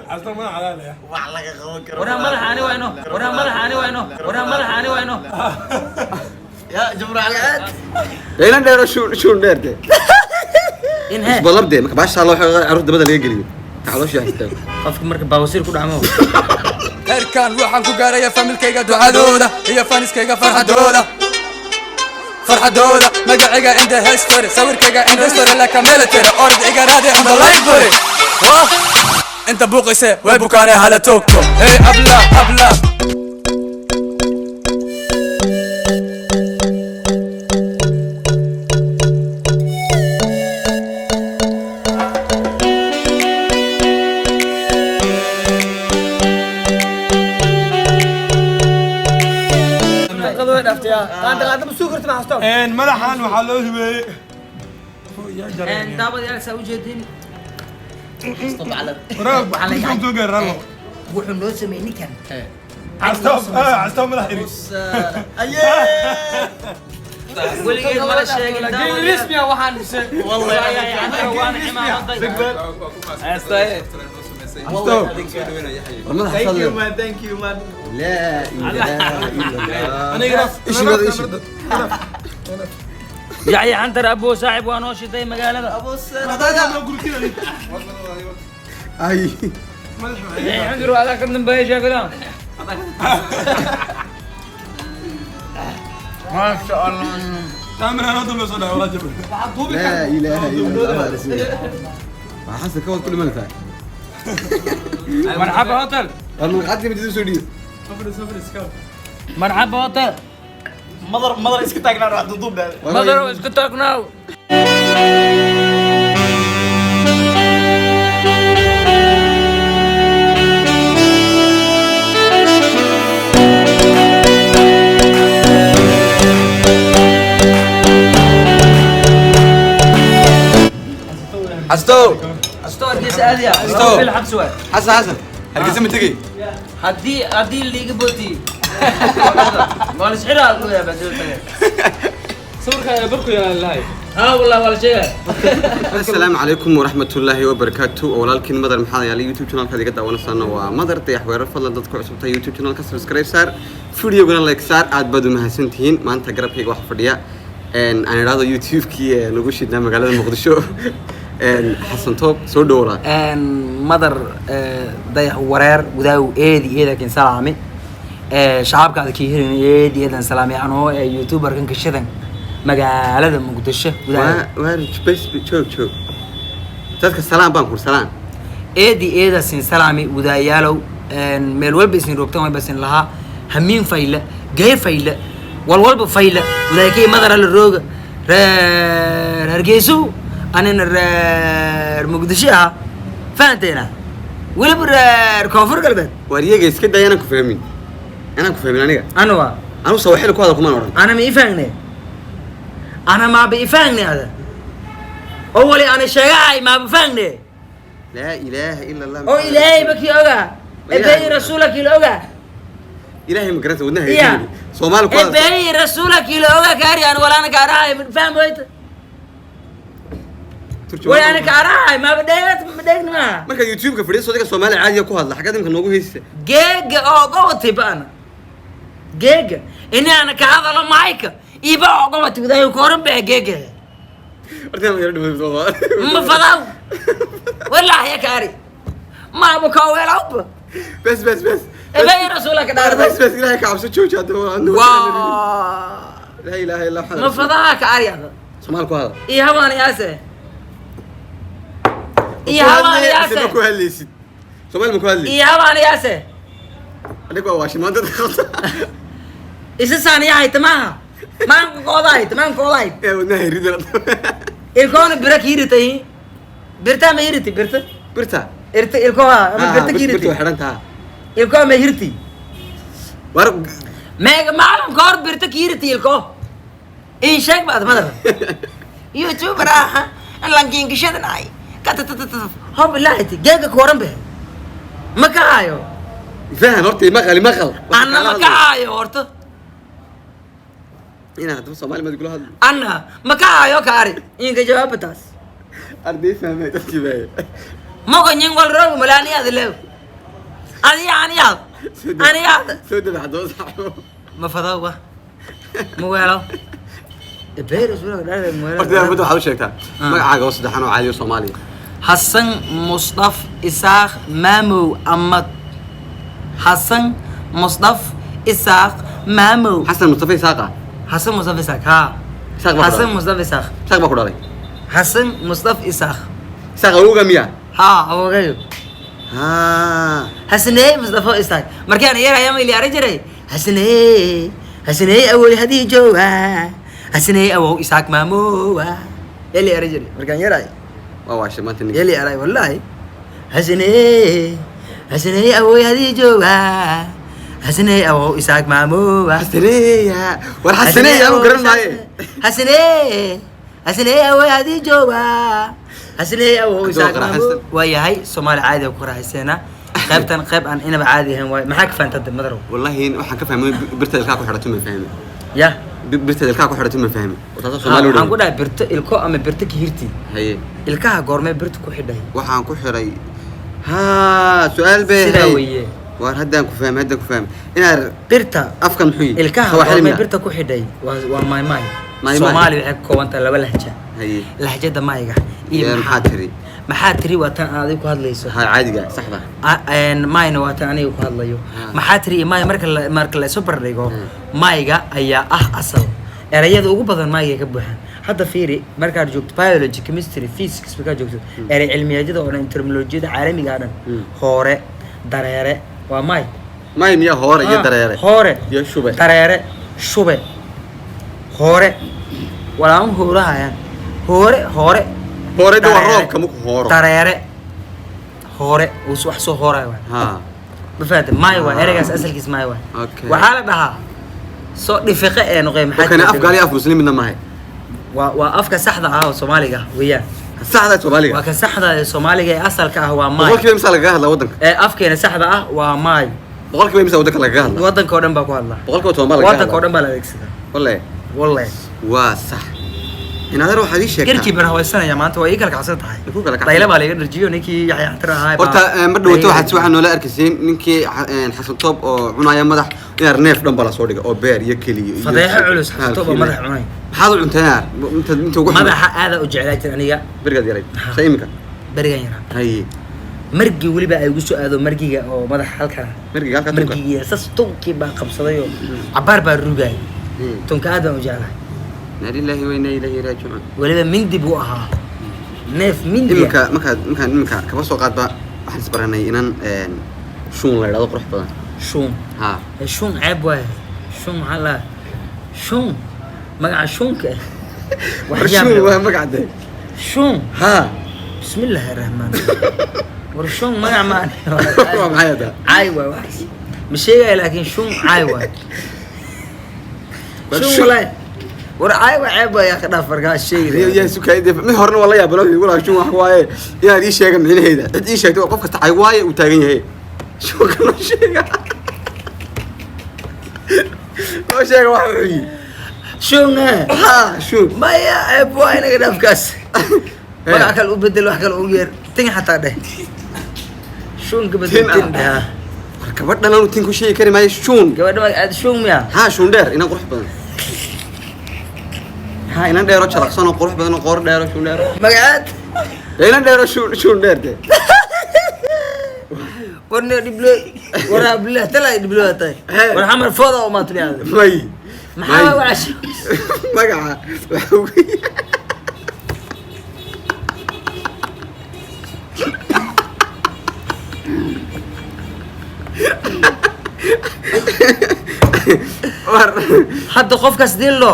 Xasto madax xalaal ah. Wax laga qaban karo. Waraa madaxa ani wayno, waraa madaxa ani wayno, waraa madaxa ani wayno. Ya Jibrail. Ilan dheero shuun shuun dheer de. In he Isbalab de marka baasha loo xogaa carruur dabada laga geliyo. Caloosha istaago. Qofka marka baawasiir ku dhacmo. Heerkan waxaan ku gaaraya familkayga ducadooda iyo faniskayga farxadooda, farxadooda. Magacayga in the history, sawirkayga in the story, like a military. Orod iga raadi on the library. Wah, inta buuqayse way bukaane hala toogto. Hey abla abla. Madaxan waxaa loo hibeeyey. Yaa jaray. Daawadayaal, saa ujeedin. Waraa Waxaa la kusoo gaar ralo. Wuxuu noo sameeyey ninkan. Xasto xasto madax iri. Aye. Weligeed mala sheegin, daawadayaal. Waxaan mise waana cimaamaday. Xasto. War madax Thank you xalaal. man, thank you man. La ilaha illa Allah. Aniga Ishi wada ishi. Yaxya Xantar abuu saaxib waa noo shiday magaalada. Abu Sanada. Ay. Yaxya Xantar waa adaa ka dambeeya sheekada. Maasha Allah. Taamir anoo dambe soo dhahay walaa jabal. La ilaha illa Allah rasuul. Waa xasan ka wad kulli malta. Marxaba hotel. War magacaadii ma soo dhiib. Safri safri iska. Marxaba hotel. Madar madar iska taagnaa wax duduub dhaa. Madar isku taagnaaw. Xasto. Asto hargeysa aadaya. Asto. Bil xabsi waay. Xasan xasan. Hargeysa ma tegey? Haddii liiga bootiyo waa la isxiraa ku yaabaa soo tagay. Sawirkaaga barku yaalan lahay. Haa wallah, waa la sheegaya. Asalaamu calaykum waraxmatullaahi wabarakaatu. Walaalkiin Madar Maxaad yaala YouTube channelkaad iga daawanaysaana waa Madar Dayax Weerar. Fadlan dadka cusubta YouTube channelka subscribe saar, videogana like saar. Aad baad u mahadsantihiin. Maanta garabkayga waxaa fadhiya aan idhaahdo YouTube-kii ee nagu shidnaa magaalada Muqdisho, Xasan Toob. Soo dhowlaa. Madar Dayax Wareer wadaaw, eedi eedakin salaami, shacabkaada kii helin eedi eedan salaami anoo youtuberkan kashadan magaalada Muqdisho wadaaw. Waar bes, joog joog, dadka salaan baan kur salaan. Eedi eedasin salaami wadaayaalow, meel walba isin roogtan walba isin lahaa hamiin fayla gee fayla walwalba fayla wadaakay madara la rooga reer Hargeyso, anina reer Muqdisho ah, fahanteena weliba reer Koonfur Galbeed. Waar iyaga iska day, anaan ku fahmin, anaan ku fahmin aniga. Anuwa anigu sawaxili ku hadal kumaan odhan. Ana ma ifahangne, ana maaba ifahangne ada oo wali ana sheegahay maaba fahangne. Laa ilaaha ila Allah. Oo Ilaahay ba kii ogaa, ebeyi rasuula kii la ogaa. Ilaahay ma garanta wadnaha. Iya. Soomaali ku hadal. Ebeyi rasuula kii la ogaa kaari aan walaana kaarahay faham wayta. Turjumaan. Wali ana kaarahay maaba dheegat ma dheegni maaha. Markaad YouTube-ka fadhiiso adiga Soomaali caadiga ku hadla, xaggaad imika noogu heysisa? Geega oo gowatay ba ana geega ini ana ka hadalo mayka iba oo gowatay wadaayo koran baa geega. Horta ma yara dhawaa. Ma fadaw wallaahi ya kaari maaba kooweelawba. Bes bes bes. Ebeyi rasuula ka dhaartay. Bes bes, Ilaahay ka cabso, jooji hadda. Waa laa ilaaha illa ma Allah. fadaha ka ari ada. Soomaali ku hadal. Iyo hawaan yaase iyo Ku hawaan hadlay, yaase. mise ma ku hadlaysid Soomaali? Ma ku hadlaysid? Iyo hawaan yaase. Adiga waa waashimaan dadka qabta. Isa saaniya hayta maaha maanka kooda hayta maanka kooda hayta. Ee wadnaha hiridana. Ilkoona bira ka hiritay, birtaa ma hiriti birta? Birta. Irta ilkoha ama birta ka birta hiriti. way xidhan taha. Ilkoha ma hirti? War meega maalinka hor birta ka hiriti ilko in sheeg baad madar youtuber ah lankiinkashadan ay katatatata hob ilaahiti geega kooran be ma kahayo. Fahan horta, maqal maqal. Anna ma kahayo horta. Inaa haddaba Soomaali maad igula hadlo. Anna ma kahayo kaari inka jawaaba taas. Arday fahmay dadkii baaya. Moga nyin wal roog malaani ad lew. Aniga aniga aniga. Soo daba haddaba saaxiibo. Ma fadawga ma weelo beeris wala dhaadheer ma Horta weelo. muddo waxaad u sheegtaa magacaaga oo saddexan oo caadi oo Soomaaliya. Xasan Mustaf Isaaq Maamow Amad. Xasan Mustaf Isaaq Maamow. Xasan Mustafa Isaaqa. Xasan Mustaf Isaaq, haa. Isaaq baa ku Xasan dhalay. Mustaf Isaaq. Isaaq baa ku dhalay. Xasan Mustaf Isaaq. Isaaq awowga miya? Haa, awoogayo. Haa. Xasaney Mustafa Isaaq. Markaan yar ayaa ma ilaarin jiray Xasaney, Xasaney awoy hadii jooga, Xasaney awow Isaaq Maamowa yali aran jiray markaan yaray. Waa waashay maanta ninka. Yali aray wallahi. Xasaney, Xasaney awoy hadii jooga, Xasaney awow Isaaq Maamowa. Xasaneeya, war Xasaneeya anu garan maaye. Xasaney, Xasaney awoy hadii jooga, Xasaney awow Hadduu Isaaq qara Maamow. Xasan. Waa yahay Soomaali caadi ku raaxayseena. Qaybtan qayb aan inaba caadi ahayn waay. Maxaa ka fahantada madarow? Wallahi waxaan ka fahmay birta ilkaha ku xidhatay ma fahmi. Ya. Birta ilkaha ku xidhatay ma fahmi. Oo taasoo Soomaali u Waxaan ku dhow. dhahay birto ilko ama birto kihirti. Haye. Ilkaha goormee birta ku xidhay? Waxaan ku xidhay, haa, su-aal bay Sidaa ahayd. weeye. Waar haddaan ku fahmay, haddaan ku fahmay inaad Birta afkan muxuu yihi? ilkaha Sawaaxili goormee miya? birta ku xidhay waa maay maay. Maay maay. Soomaali waxay ka kooban tahay laba lahja. Haye. Lahjada maayga iyo Iyo maxaa tiri? Maxaa tiri waa tan aad adiga ku hadlayso. Haa, caadiga saxda. Maayna waa tan aniga ku hadlayo. Ah. Maxaa tiri iyo maay marka la isu bardhigo, maayga ayaa ah asal. Erayada ugu badan maayga ka buuxaan. Hadda fiiri, markaad joogto biology, chemistry, physics, markaad joogto erey cilmiyeedyada oo dhan, terminolojiyada caalamiga oo dhan, hoore, dareere waa maay. May miya hoore iyo Ah, dareere? Hoore iyo shube. Dareere, shube, hoore, walaama hoorahayaan, hoore, hoore. Hoore de waa Dareere. roobka markuu hooro. Dareere, hoore uu wax soo hoorayo waay. Haa. Ma fahantay? Maay waay ereygaas, asalkiis maay waay. Okay. Waxaa la dhahaa soo dhifiqe ee noqey maxaa Wakani jirta? af gaali af muslim midna maahay. Waa afka saxda ah oo Soomaaliga ah weeyaan. Saxda Soomaaliga. Waa kan saxda ee Soomaaliga ee asalka ah waa maay. Boqolkiiba imisa lagaga hadlaa waddanka? Ee afkeena saxda ah waa maay. Boqolkiiba imisa waddanka lagaga hadlaa? Wadanka oo dhan baa ku hadlaa. 10% baa lagaga Wadanka oo hadlaa. dhan baa la adeegsadaa. Wallahi. Wallahi. Waa sax. Inaadar waxaad ii sheegtaa. Garkii baan hawaysanaya maanta, waa ii kala kacsan tahay. Ku kala kacsan. Dayla baa laiga dharjiyo ninkii Yaxya Xantir ahaa Horta mar dhawaato waxaad si waxaa noola arkayseen ninkii Xasan Toob oo cunaya madax inaar neef dhan baa lasoo dhigay oo beer iyo keliyo iyo Fadeexo culus, Xasan Toob oo madax cunay. Maxaad u cuntay inaar inta ugu xun? Madaxa aada u jeclaa jir aniga. Berigaad yarayd? Ha. Sa imika? Berigan yaraa. Haye. Margii weliba ay igu soo aado margiga oo madaxa halkan. Margiga halkaa tunka? Margigii sas tunkii baa qabsaday oo cabaar baa rugayay. Tunka aad baan u jeclahay. Inna lillahi wa inna ilayhi raajicuun. Weliba mindi buu ahaa, neef mindi ah. Iminka markaad markaan iminka kaba soo qaadba waxaan isbaranay inan shuun la idhahdo qurux badan. Shuun? Haa. Ee, shuun ceeb waaye. Shuun maxaa la shuun magaca shuunka ah. Wax War yaab shuun leh. waa magac de. Shuun? Haa. Bismillaahi raxmaan. War shuun magac maan. Waa maxay hadda? Caay waay waxaas ma sheegaya, laakiin shuun caay waay. War shuun shuun- walahi war caay waa ceeb waay, yaa ka dhaaf markaa sheegi. Yaa sukaayde mid horena waa la yaabana wuxuu igu lahaa shuun wax waaye inaad ii sheega micnaheeda. Cid ii sheegtay waa qof kasta cay waaye uu taagan yahay. Shuunka noo sheega, noo sheega wax wuxuu yidhi. Shuun eh? Haa, shuun. Maya, ceeb waa, inaga dhaafkaas. Magac kale u bedel, wax kale ugu yeer, tin xataa dheh, shuunka bedel. Tin ah. Tin dheh, haa. War gabadhan anu tin ku sheegi kari maayo shuun. Gabadha magaceed shuun miya? Haa, shuun dheer, inan qurux badan. Haa, inan dheero jalaqsan oo qurux badan oo qoor dheero, shuun dheero. Magaceed? Dee inan dheero shuun, shuun dheer dee. Warna dhiblo waraa billah talaa dhiblo tahay. Hee. War xamar fooda oo maatmi aad. May. Maxaa May. wacash? Magaca waxa ugu war Hadda qofkaas dillo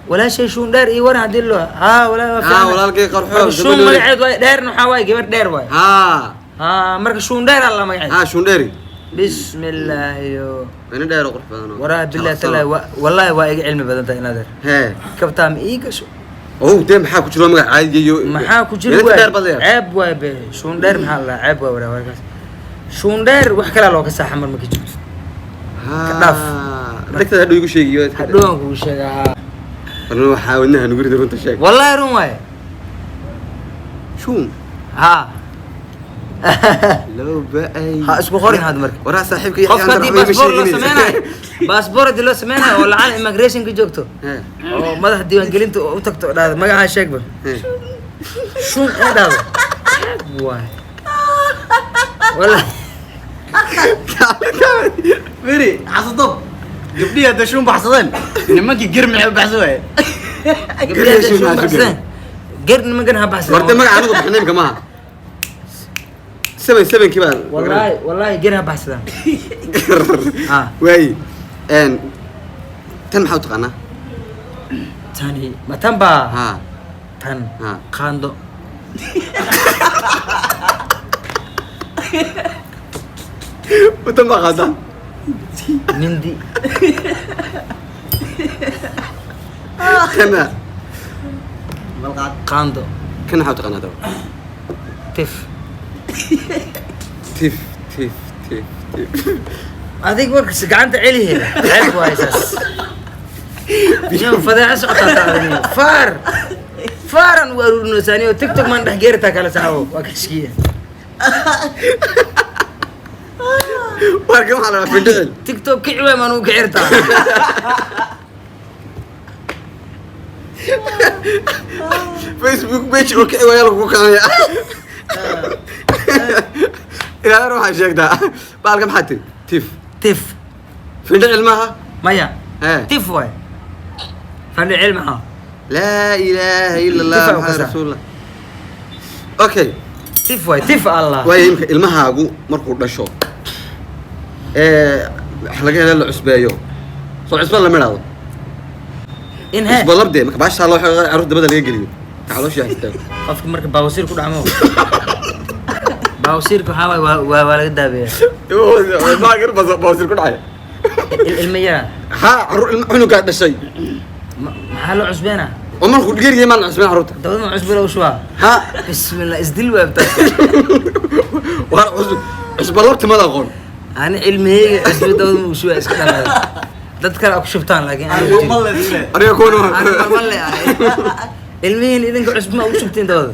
walaashay shuun dheer iyo waran dillo, haa walaa waa Haa, fiican. walaalkay qarxo, Marka shuun gabadhooda. magaceed waay dheerna waxaa waaye gabar dheer waay. Haa. Haa, marka shuun dheer alla magaceed. Haa, shuun dheeri. Bismillaahi. Ina dheero qurux badan oo Waraa billah jalaqsan. talaa wallaahi waa iga cilmi badan tahay inaadeer. Hee. Kabtaa ma ii gasho? Oh dee maxaa ku jiro magac caadi iyo Maxaa ku jira? Inanta Waay dheer baad leedahay. Ceeb waay be, shuun dheer maxaa la dhahaa? Ceeb waay waraa warkaas shuun dheer wax kalaa looga saaxa mar marka joogto. Haa. Ka dhaaf. Dhegtada hadhow igu sheegiyo. Hadhowan kugu sheegaa, haa. Warna waxaa wadnaha nugu rida, runta sheeg. Wallaahi run waaye. Shuun. Haa. Low ba'ay. Ha isku qorin had marka. Waraa saaxiibka Yaxya Qofka Andar haddii waxba ima baasboor loo sheegin. sameynayo, baasboor haddii loo sameynayo oo lacala immigration ka joogto oo madaxa diiwaangelinta u tagto oo dhahdo magacaa sheegba, shun ee dhahdo waay wallahi. Firi xasado, gabdhihii hadda shuun baxsadeen, nimankii ger maxay u baxsan waayeen? Gabdhaha shun shun maxaa baxsadeen, ger nimankan ha baxsadeen. Warta magaca anigu bixinay imka maaha. Seven sevenkii baa. Wallahi wallahi, ger ha baxsadaan ha. Waayi. Tan maxaa u taqaanaa? Tani ma tan baa? Ha. Tan? Ha. Qaando. Tan baa qaada. Mindi. Kana? Balqaad. Qaando. Kan maxaa u taqaanaa daba? Tif. Tif tif tif tif. Adig warkas gacanta celiheeda ceeb waay saas iyo fadeeco socotaa taadaniyo faar faaran u aruurinaysaaniyo TikTok maan dhex geeritaa kala saxaabo waa kashkiya. Warka maxaa la dhahaa findhicil? TikTok kici waay maan ugu kicirtaa. Facebook page oo kici waaya lagu kicinaya. Ilaa waxaa sheegtaa baalka maxaa tiri? Tif. Tif. Findhicil maaha? Maya. Hee. Tif waay, fandhicil maxaa? Laa ilaaha ila allah. Tif aa u maxamed kasaa. Rasuulullah. Okay. Tif waay, tif allah. Waayo, imka ilmahaagu markuu dhasho ee wax laga helo la cusbeeyo, soo cusba lama idhaahdo? In he Cusbo labdee marka baashaa loo xiro carruur dabada laga geliyo ka caloosha istaago. Qofka marka baawasiir ku dhacmo, baawasiirka waxaa waay waa laga daabeeyaa. Baawasiir ku dhacay? Ilma yaraa. Ha, carruur ilma cunugaa dhashay. Maxaa loo cusbeenaa? Oo markuu geeriya maan la cusbeen carruurta. Dabada ma cusbo lagu shubaa? Ha. Bismillah, isdil waabtaa. Waa cusub cusbo labta mada aqoon. Ani cilmiheyga cusbo dabada ma ugu shubaa, iska dhamaada, dad kale aa ku shubtaan, laakiin aniga ku jirin. Aniga kuwan Ani malmalle ahay, ilmihiin idinka cusbo ma ugu shubtiin dabada?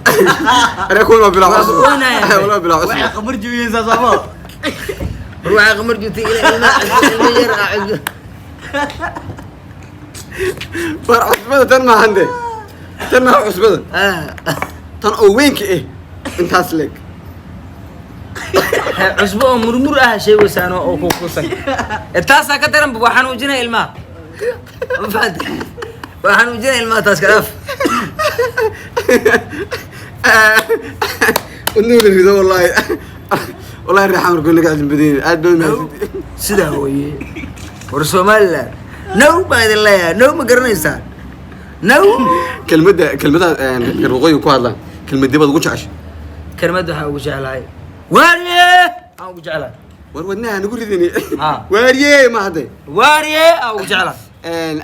Aniga kuwan waa bilaa Waa cusub. oynayaan. Walaa bilaa cusub. Waxay qamar jibiyeen saas ama. War waxaa qamar joogtay ila ilma ilma yar aa cusbo. War cusbada tan maahan de, tan maaha cusbada. Ah. Tan oo weynka eh intaas leeg. He, cusbo oo murmur ah sheegaysaan oo ku kusan. E, taasaa ka daran, waa xanuujinaya ilmaha, ma fahanti? Waa xanuujinaya ilmaha, taas ka dhaaf. Wadnuhu la rido wallahi wallahi, reexa markuu naga cilmi badan yahay. Aad baa umahadsantihiin. Sidaa weye. War Somaliland now baa idin leeyahay, now ma garanaysaan now. Kelmadda kelmadaha reer waqooyiga ku hadlaan, kelmadii baad ugu jeceshay? Kelmad waxaa ugu jeclahay waarye aan ugu jeclahay. War wadnaha nagu ridini. Ha. Waarye ma hadde? Waarye aan ugu jeclahay.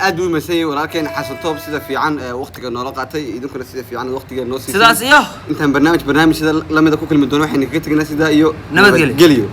Aad buu umahadsan yahay walaalkeen Xasan Toob sida fiican waqtiga noola qaatay, idinkuna sida fiican waqtiga noo siisay. Sidaas iyo intaan barnaamij barnaamij sida lamida ku kulmi doono, waxaynu kaga tegnaa sidaa iyo nabadgelyo. Nabadgelyo.